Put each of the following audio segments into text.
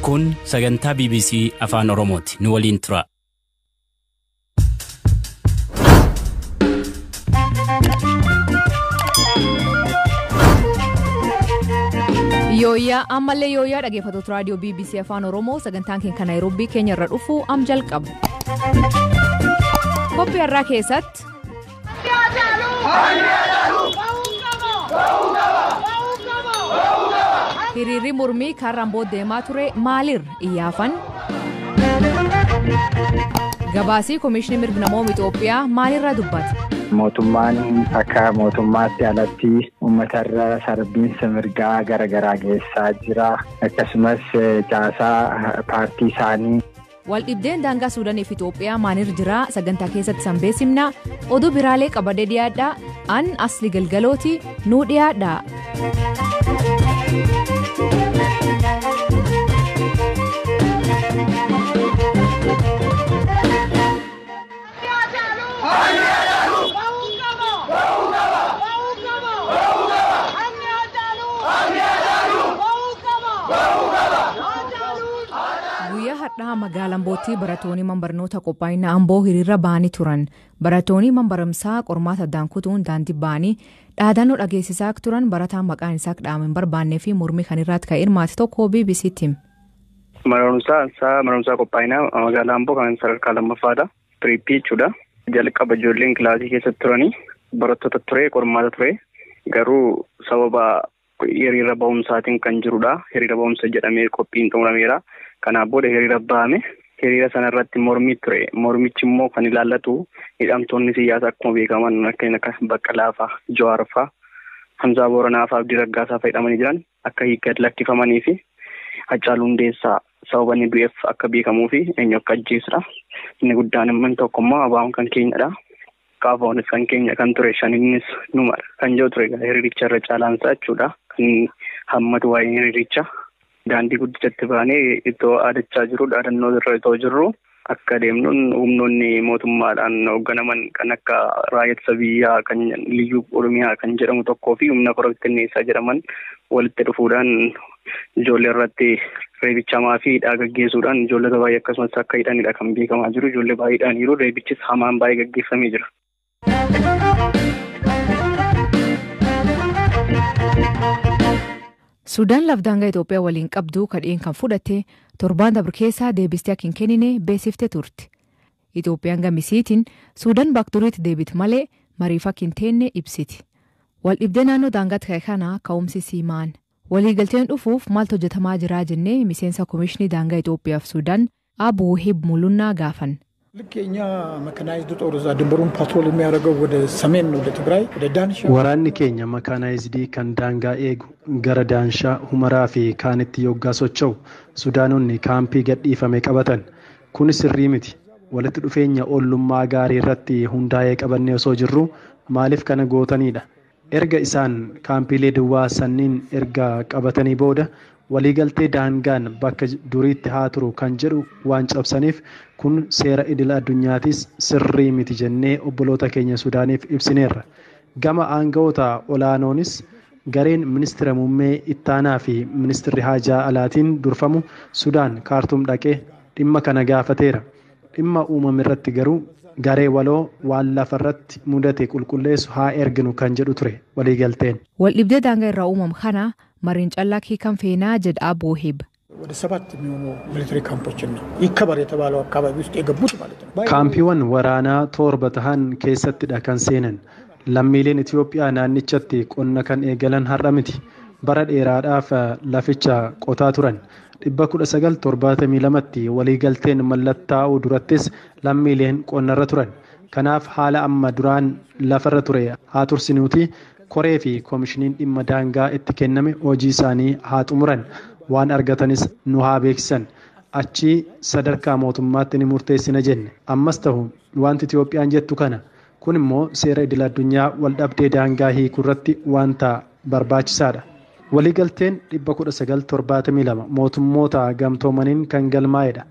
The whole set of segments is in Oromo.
Kun sagantaa BBC Afaan Oromooti. Nu waliin tura. Yooyyaa ammallee yooyyaa dhaggeeffattoota raadiyoo BBC Afaan Oromoo sagantaan keenya kan Naayiroobii keenya irra dhufu am jalqabu. Qophii har'aa keessatti. Hiriirri mormii karra Amboo deemaa ture maalirra iyyaafan? Gabaasii Komishinii Mirga Namoomaa Itoophiyaa maalirra dubbata? Mootummaan akka mootummaatti alatti uummatarra sarbiinsa mirgaa garaagaraa geessaa jira. Akkasumas caasaa paartii isaanii. Waldhibdeen daangaa Suudaanii fi Itoophiyaa maalirra jira? Sagantaa keessatti san beeksifna. Oduu biraalee qabadee dhiyaadha. An Asli Galgalooti nuu dhiyaadha. Guyyaa har'aa magaalaa Ambootti barattoonni barnoota qophaa'ina Amboo hiriira ba'anii turan. Barattoonni barumsaa qormaata addaan kutuun daandii ba'anii dhaadannoo dhageessisaa turan barataan maqaan isaa dhaame hin barbaannee fi mormii kan irratti ka'e hirmaate tokko BBC'tti hime. Barumsaa qophaa'inaa magaalaa Amboo kan sadarkaa lammaffaadha. Piriippii jechuudha. Jalqaba ijoolleen kilaasii keessatti turanii barattoota ture qormaata ture garuu sababa hiriira ba'umsaatiin kan jirudha. Hiriira ba'umsa jedhamee qophiin xumurameera. Kanaaf booda hiriira ba'ame. Hiriira sanarratti mormii ture. Mormichi immoo kan ilaallatu hidhamtoonni siyaasaa akkuma beekaman kanneen akka Baqqalaa fa'a, Jawaar fa'a, Hamzaa Booranaa fa'a, Abdii Raggaasaa fa'a hidhamanii jiran akka gad lakkifamanii fi Haacaaluu Hundeessaa sababa inni du'eef akka beekamuu fi eenyu akka ajjeesudha. Inni guddaan immoo tokko immoo ABO'n kan keenyadha. KFO'nis kan keenya kan ture shaninnis numa kan jiru ture hiriiricha irra caalaansaa jechuudha. Kan hammatu waa'ee hiriiricha. Daandii guddichatti baanee ittoo aadachaa jiru dhaadannoo irra itoo jirru akka deemnuun humnoonni mootummaadhaan hoogganaman kan akka raayyaa ittisa biyyaa kan liyyuu oromiyaa kan jedhamu tokkoo fi humna korottinneessaa jedhaman walitti dhufuudhaan ijoollee irratti reebichamaa fi hidhaa gaggeessuudhaan ijoollota baay'ee akkasumas akka hidhanidha kan beekamaa jiru. Ijoollee baay'eedhaan jiru. Reebichis hamaan baay'ee gaggeeffamee jira. Sudaan lafa daangaa Itoophiyaa waliin qabdu kadheen kan fudhatte torbaan dabre keessaa deebistee akka hin kennine beeksiftee turte. Itoophiyaan gamisiitiin Sudaan bakturiitti deebite malee mariif akka hin teenne ibsiti. Waldhibdee naannoo daangaatti ka'e kana ka'umsi siimaan. Waliigalteen dhufuuf maaltu hojjetamaa jiraa jennee miseensa Komishinii Daangaa Itoophiyaaf Sudaan Abuu Hib Mulunnaa gaafan. ልክ የኛ መካናይዝድ ጦር እዛ ድንበሩን ፓትሮል የሚያደርገው ወደ ሰሜን ወደ ትግራይ ወደ ዳንሻ Waraanni keenya makaanaayizidii kan daangaa eegu gara Daanshaa, Humaraa fi kaanitti yoggaa socho'u Sudaanonni kaampii gadhiifame qabatan. Kunis sirrii miti. Walitti dhufeenya ollummaa gaarii irratti hundaa'ee qabannee osoo jirru maaliif kana gootanidha? Erga isaan kaampiilee duwwaa sanniin erga qabatanii booda waliigaltee daangaan bakka duriitti haa turu kan jedhu waan cabsaniif kun seera idil addunyaatis sirrii miti jennee obboloota keenya Sudaaniif ibsineerra. Gama aangawoota olaanoonis gareen ministeera muummee ittaanaa fi ministeerri haajaa alaatiin durfamu Sudaan kaartuum dhaqee dhimma kana gaafateera. Dhimma uumame irratti garuu garee waloo waan lafarratti mudate qulqulleessu haa erginu kan jedhu ture waliigalteen. Waldhibdee daangaa irraa uumamu kana mariin callaa hiikan feenaa jedha Abuu Hib. ወደ ሰባት የሚሆኑ ሚሊተሪ ካምፖችን ነው ይከበር የተባለው አካባቢ ውስጥ የገቡት ማለት ነው። Kaampiiwwan waraanaa torba tahan keessattidha kan seenan. Lammiileen Itoophiyaa naannichatti qonna kan eegalan har'a miti. Bara dheeraadhaaf laficha qotaa turan. 1972tti waliigalteen mallattaa'uu durattis lammiileen qonnarra turan. Kanaaf haala amma duraan lafarra ture haa tursinuuti koree fi koomishiniin dhimma daangaa itti kenname hojii isaanii haa xumuran. Waan argatanis nu haa beeksisan. Achii sadarkaa mootummaatti ni murteessina jenne. Ammas ta'u wanti Itoophiyaan jettu kana. Kun immoo seera idil addunyaa wal dhabdee daangaa hiikuu irratti wanta barbaachisaadha. Waliigalteen 1972 mootummoota gamtoomaniin kan galmaa'edha.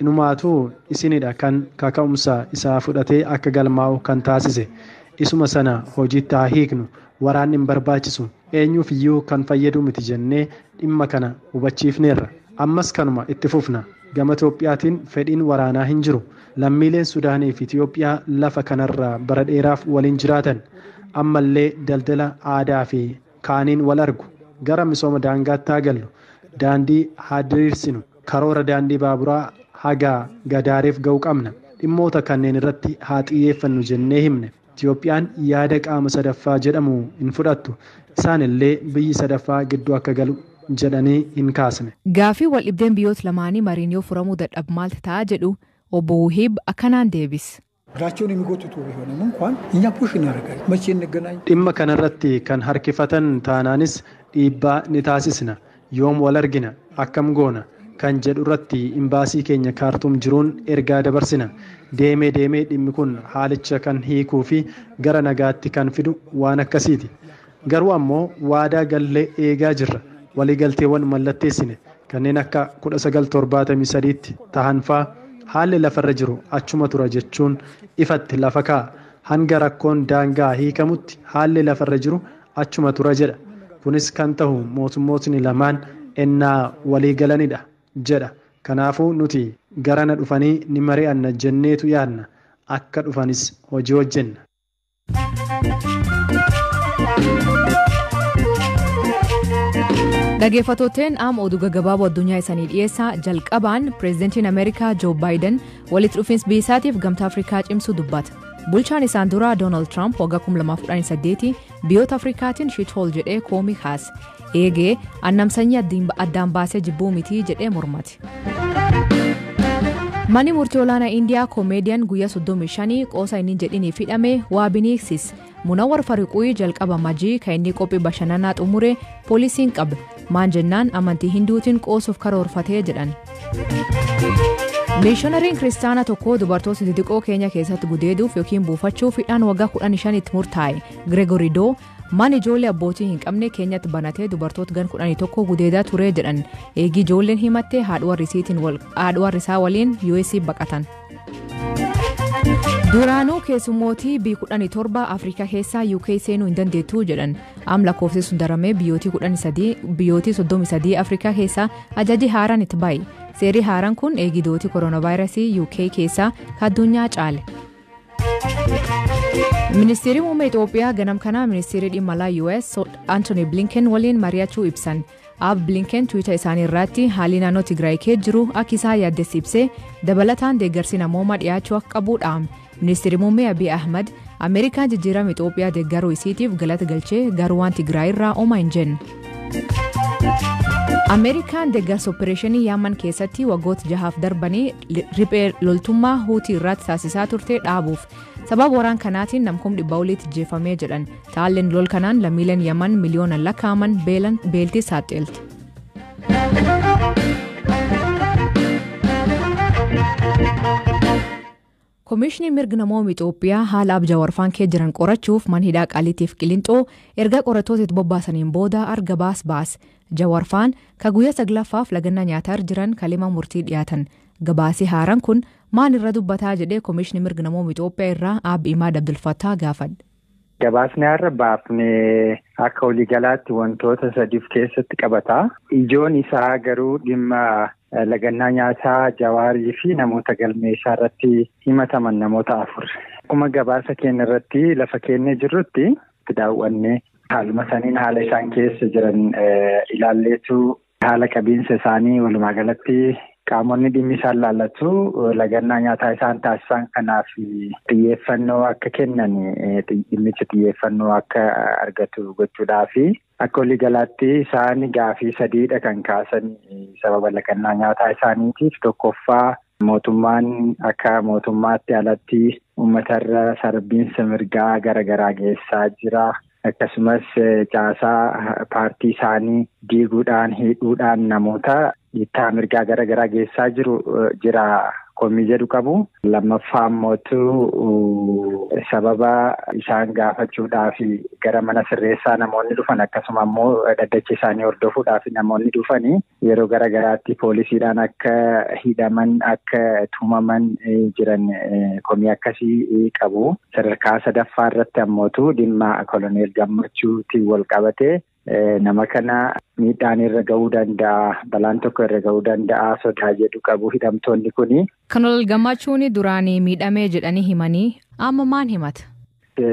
Inumaatuu isinidha kan kaka'umsa isaa fudhatee akka galmaa'u kan taasise. Isuma sana hojiitti haa hiiknu waraanni hin barbaachisu eenyuuf iyyuu kan fayyadu miti jennee dhimma kana hubachiifneerra. Ammas kanuma itti fufna. Gama Itoophiyaatiin fedhiin waraanaa hin jiru. Lammiileen Sudaanii fi Itoophiyaa lafa kanarraa bara dheeraaf waliin jiraatan. Ammallee daldala aadaa fi kaaniin wal argu. Gara misooma daangaatti haa gallu. Daandii haa diriirsinu. Karoora daandii baaburaa haga Gadaariif ga'u qabna. Dhimmoota kanneen irratti haa xiyyeeffannu jennee himne. Itoophiyaan yaada qaama sadaffaa jedhamu hin fudhattu. Isaan illee biyyi sadaffaa gidduu akka galu jedhanii hin kaasne. Gaafii wal dhibdeen biyyoota lamaanii mariin yoo furamuu dadhabu maaltu ta'a jedhu obbo Wuhiib akkanaan deebise. እግራቸውን የሚጎትቱ ቢሆንም እንኳን እኛ ፑሽ እናደርጋለን። መቼ እንገናኝ? Dhimma kanarratti kan harkifatan taanaanis dhiibbaa ni taasisna. Yoom wal argina? Akkam goona? Kan jedhu irratti imbaasii keenya Kaartuum jiruun ergaa dabarsina. Deemee deemee dhimmi kun haalicha kan hiikuu fi gara nagaatti kan fidu waan akkasiiti. Garuu ammoo waadaa gallee eegaa jirra. Waliigalteewwan mallatteessine kanneen akka 1973tti tahan faa haalli lafarra jiru achuma tura jechuun ifatti lafa kaa'a. Hanga rakkoon daangaa hiikamutti haalli lafarra jiru achuma tura jedha. Kunis kan ta'u mootummootni lamaan ennaa walii galanidha jedha. Kanaafuu nuti garana dhufanii ni mari'anna jenneetu yaadna. Akka dhufanis hojii hojjenna. Dhaggeeffattootni amma oduu gaggabaaboo addunyaa isanii dhiyeessaa jalqabaan pireezidantiin Ameerikaa Joo Baayiden walitti dhufiinsa biyya isaatiif gamtaa Afrikaa cimsuu dubbata. Bulchaan isaan duraa Doonaald Tiraamp waggaa 2018 biyyoota Afrikaatiin shithole jedhee koomii kaase. Eegee annam sanyii addaan baasee jibbuu mitii jedhee mormate. Manni murtii olaanaa Indiyaa koomeediyaan guyyaa 35 qoosa inni jedhiniif hidhame waabiniiksis. Munawwar Fariquuyi jalqaba majii kan inni qophii bashannanaa xumure poolisiin qabe. Maan jennaan amantii Hinduutiin qoosuuf karoorfatee jedhan. Miishoonariin kiristaanaa tokko dubartoota xixiqqoo keenya keessatti gudeeduuf yookiin buufachuuf hidhaan waggaa 15 itti murtaa'e. Gregory Doo mana ijoollee abbootii hin qabne keenyatti banatee dubartoota gan 11 gudeedaa ture jedhan. Eegii ijoolleen himattee haadha warri isaa waliin US baqatan. Duraanuu keessummootii B17 Afrikaa keessaa UK seenuu hin dandeettu jedhan. Am lakkoofsi sun daramee biyyootii 33 Afrikaa keessaa ajaji haaraan itti ba'e. Seerri haaraan kun eegidootii kooronaavaayirasii UK keessaa addunyaa caale. Ministeerri muummee Itoophiyaa ganam kanaa ministeerri dhimma alaa US Antony Blinken waliin mari'achuu ibsan. Aab Blinken Twitter isaanii irratti haalli naannoo Tigraay keessa jiru akka isaa yaaddessi ibsee dabalataan deeggarsi namoomaa dhiyaachuu akka qabu dhaame. Ministeerri muummee Abiy Ahmad Ameerikaan jijjiirama Itoophiyaa deeggaruu isiitiif galata galchee garuu waan Tigraay irraa oomaa hin jenne. Ameerikaan deeggarsa opereeshinii Yaaman keessatti waggoota jahaaf darbanii riphee loltummaa Huutii irratti taasisaa turte dhaabuuf sababa waraan kanaatiin namkum dhibba oliitti jeefamee jedhan. Taalleen lol kanaan lammiileen Yaman miliyoonaan lakkaa'aman beeltii saaxilte. Koomishiniin mirga namoota Itoophiyaa haala abjaa kee jiran qorachuuf man hidhaa Qaallittiif Qilinxoo erga qorattoota itti bobbaasaniin booda arga baas baase. Jawarfaan ka guyyaa saglaffaaf lagannaa nyaataa jiran kalima murtii dhiyaatan. Gabaasii haaraan kun maal irra dubbataa jedhee koomishinii mirga namoota Itoophiyaa irraa Aabbi Imaad Abdulfattaa gaafadhe. Gabaasni har'a baafne akka waliigalaatti wantoota sadiif keessatti qabata. Ijoon isaa garuu dhimma lagannaa nyaataa Jawaarii fi namoota galmee isaa irratti himataman namoota afur. Akkuma gabaasa keenya irratti lafa keenya jirrutti daawwanne haaluma saniin haala isaan keessa jiran ilaalleetu haala qabiinsa isaanii walumaa galatti qaamonni dhimmi isaan laallatu lagannaa nyaataa isaan taasisan kanaaf xiyyeeffannoo akka kennan dhimmicha xiyyeeffannoo akka argatu gochuudhaafi akka waliigalaatti isaan gaafii sadiidha kan kaasan sababa lagannaa nyaataa isaaniitiif. Tokkoffaa, mootummaan akka mootummaatti alatti uummatarra sarbiinsa mirgaa garaagaraa geessaa jira. Akkasumas caasaa paartii isaanii diiguudhaan hidhuudhaan namoota dhiittaa mirgaa garaagaraa geessaa jiru jira komii jedhu qabu. Lammaffaa ammootu sababa isaan gaafachuudhaaf gara mana sirreessaa namoonni dhufan akkasuma ammoo dhaddacha isaanii hordofuudhaaf namoonni dhufanii yeroo garaagaraatti poolisiidhaan akka hidhaman akka tumaman jiran komii akkasii qabu. Sadarkaa sadaffaa irratti ammootu dhimma koloneel Gammachuutiin wal qabate Nama kana miidhaan irra ga'uu danda'a, balaan tokko irra ga'uu danda'a sodaa jedhu qabu hidhamtoonni kuni. Koloneel Gammachuun duraan miidhamee jedhanii himanii amma maan himata?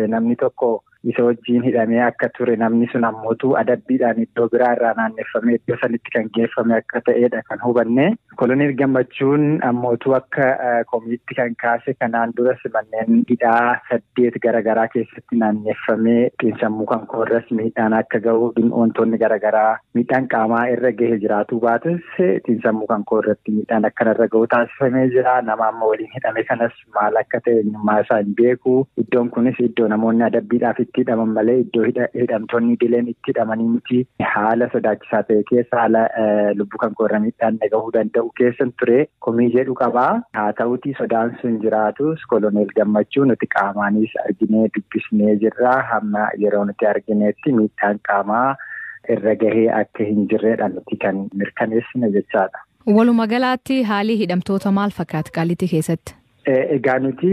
Namni tokko isa wajjin hidhamee akka ture namni sun ammootu adabbiidhaan iddoo biraa irraa naanneffamee iddoo sanitti kan geeffame akka ta'edha kan hubanne. Koloneel Gammachuun ammootu akka komiitti kan kaase kanaan duras manneen hidhaa 8 garaagaraa keessatti naanneffamee xiinsammuu kan koorras miidhaan akka ga'u wantoonni garaagaraa miidhaan qaamaa irra gahe jiraatuu baatus xiinsammuu kan koorratti miidhaan akkanarra ga'u taasifamee jira. Nama amma waliin hidhame kanas maal akka ta'e eenyummaa isaa hin beeku. Iddoon kunis iddoo namoonni adabbiidhaaf itti hidhaman malee iddoo hidhamtoonni idileen itti hidhamanii miti. Haala sodaachisaa ta'e keessa haala lubbuu kan koorra miidhaan gahuu danda'u keessan ture komii jedhu qabaa. Haa ta'uti sodaan sun jiraatus Koloneel Gammachuu nuti qaamaanis arginee dubbisnee jirra. Hamma yeroo nuti argineetti miidhaan qaamaa irra gahee akka hin jirredha nuti kan mirkaneessine jechaadha. Walumaa galaatti haalli hidhamtoota maal fakkaata Qaallittii keessatti? Egaa nuti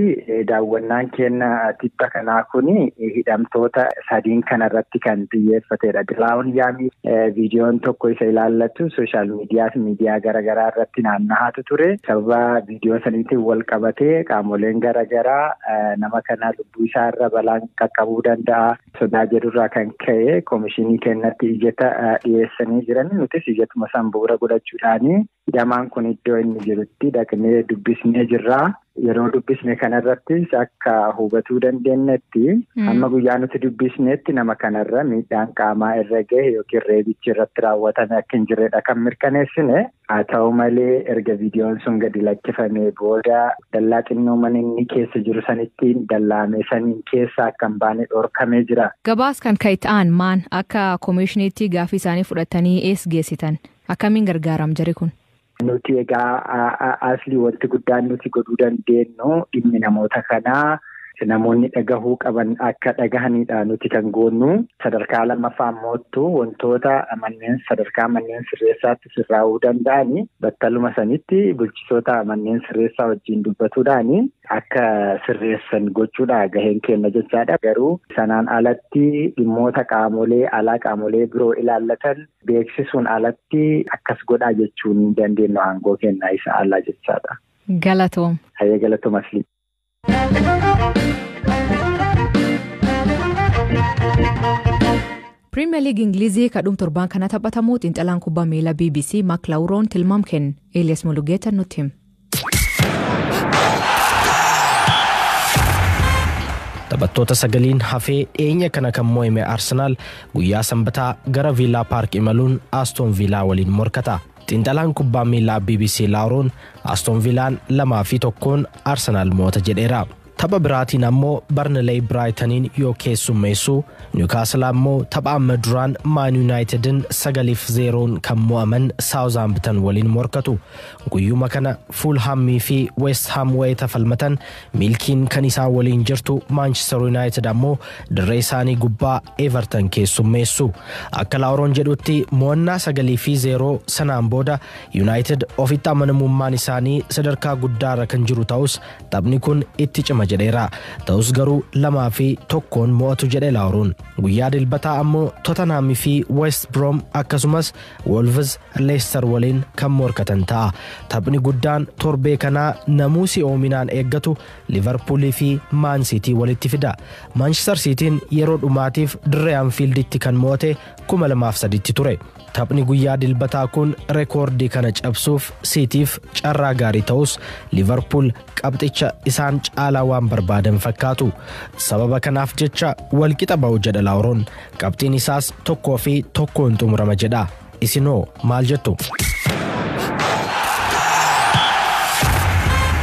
daawwannaan keenya tibba kanaa kuni hidhamtoota 3 kanarratti kan xiyyeeffatedha. Dilaawun Yaamii viidiyoon tokko isa ilaallatu sooshaal miidiyaa fi miidiyaa garaagaraa irratti naanna'aatu ture. Sababa viidiyoo saniitiin wal qabatee qaamoleen garaagaraa nama kana lubbuu isaa irra balaan qaqqabuu danda'a. Sodaa jedhurraa kan ka'e koomishinii keenyatti iyyata dhiyeessanii jiran nutis iyyatuma san bu'uura godhachuudhaani hidhamaan kun iddoo inni jirutti dhaqnee dubbisnee jirra. Yeroo dubbisne kanarrattis akka hubatuu dandeenyetti hamma guyyaa nuti dubbisnetti nama kanarra miidhaan qaamaa irra gahe yookiin reebichi irratti raawwatame akka hin jirredha kan mirkaneessine. Haa ta'u malee erga viidiyoon sun gadi lakkifamee booda dallaa xinnoo mana inni keessa jiru sanitti dallaamee saniin keessa akka hin baane dhorkamee jira. Gabaas kan ka'e ta'an maan akka koomishiniitti gaaffii isaanii fudhatanii eessa geessitan? Akkamiin gargaaram jari kun? Nuti egaa asli wanti guddaan nuti godhuu dandeenyu dhimmi namoota kanaa namoonni dhagahuu qaban akka dhagahanidha nuti kan goonnu. Sadarkaa lammaffaa ammoottu wantoota manneen sadarkaa manneen sirreessaatti sirraa'uu danda'ani battaluma sanitti bulchitoota manneen sirreessaa wajjin dubbatuudhaani akka sirreessan gochuudha gaheen keenya jechaadha. Garuu sanaan alatti dhimmoota qaamolee alaa qaamolee biroo ilaallatan beeksisuun alatti akkas godhaa jechuun dandeenyu aangoo kennaa isa alaa jechaadha. Galatoom. Hayyee galatoom asli. Pirimeer Liigii Ingilizii kadhuum torbaan kana taphatamu xiinxalaan kubbaa miilaa BBC Mark Lawroon tilmaam kenne. Elias Mulugeeta nutti hima. Taphattoota 9 hafee dhiyeenya kana kan mo'ame Arsenaal guyyaa sanbataa gara Viillaa Paark imaluun Aston Villaa waliin morkata. Xiinxalaan kubbaa miilaa BBC Lawroon Aston Villaan 2-1 Arsenaal mo'ata jedheera. Tapha biraatiin ammoo Barnley Brightonin yoo keessummeessu Newcastle ammoo tapha amma duraan Man Unitedin 9-0 kan mo'aman Southampton waliin morkatu. Guyyuma kana Fulhamii fi West Ham wayita falmatan milkiin kan isaan waliin jirtu Manchester United ammoo dirree isaanii gubbaa Everton keessummeessu. Akka Lawroon jedhutti mo'annaa 9-0 sanaan booda United ofitti amanamummaan isaanii sadarkaa guddaarra kan jiru ta'us taphni kun itti cima jedheera. Ta'us garuu 2-1 mo'atu jedhe Lawroon. Guyyaa dilbataa ammoo Tottenham fi West Brom akkasumas Wolves Leicester waliin kan morkatan ta'a. Taphni guddaan torbee kanaa namuu si'oominaan eeggatu Liverpoolii fi Man City walitti fida. Manchester Cityin yeroo dhumaatiif dirree Anfielditti kan mo'ate 2003 ture. Taphni guyyaa dilbataa kun reekoordii kana cabsuuf Cityf carraa gaarii ta'us Liverpool qabxicha isaan caalaa waan barbaadan fakkaatu. Sababa kanaaf jecha walqixa ba'u jedha Lawroon. Qabxiin isaas 1-1 xumurama jedha. Isinoo maal jettu?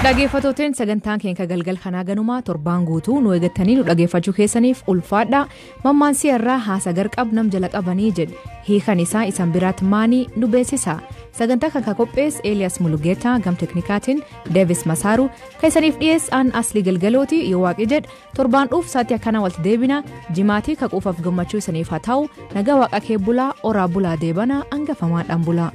Dhaggeeffattooteen sagantaan keenya galgal kanaa ganumaa torbaan guutuu nu eeggattanii nu dhaggeeffachuu keessaniif ulfaadha. Mammaansii irraa haasa garqab nam jala qabanii jedhe. Hiikan isaa isan biraatti maanii nu beeksisa. Sagantaa kan qopheesse Elias Mulugeetaa gam teknikaatiin Deevis Masaaru keessaniif dhiyeessaan Aslii Galgalooti yoo waaqi jedhe torbaan dhuuf sa'aatii akkana walitti deebina jimaatii kaquufaaf gammachuu isaniif haa ta'u nagaa waaqa kee bulaa oraa bulaa deebana hangafamaadhaan bulaa.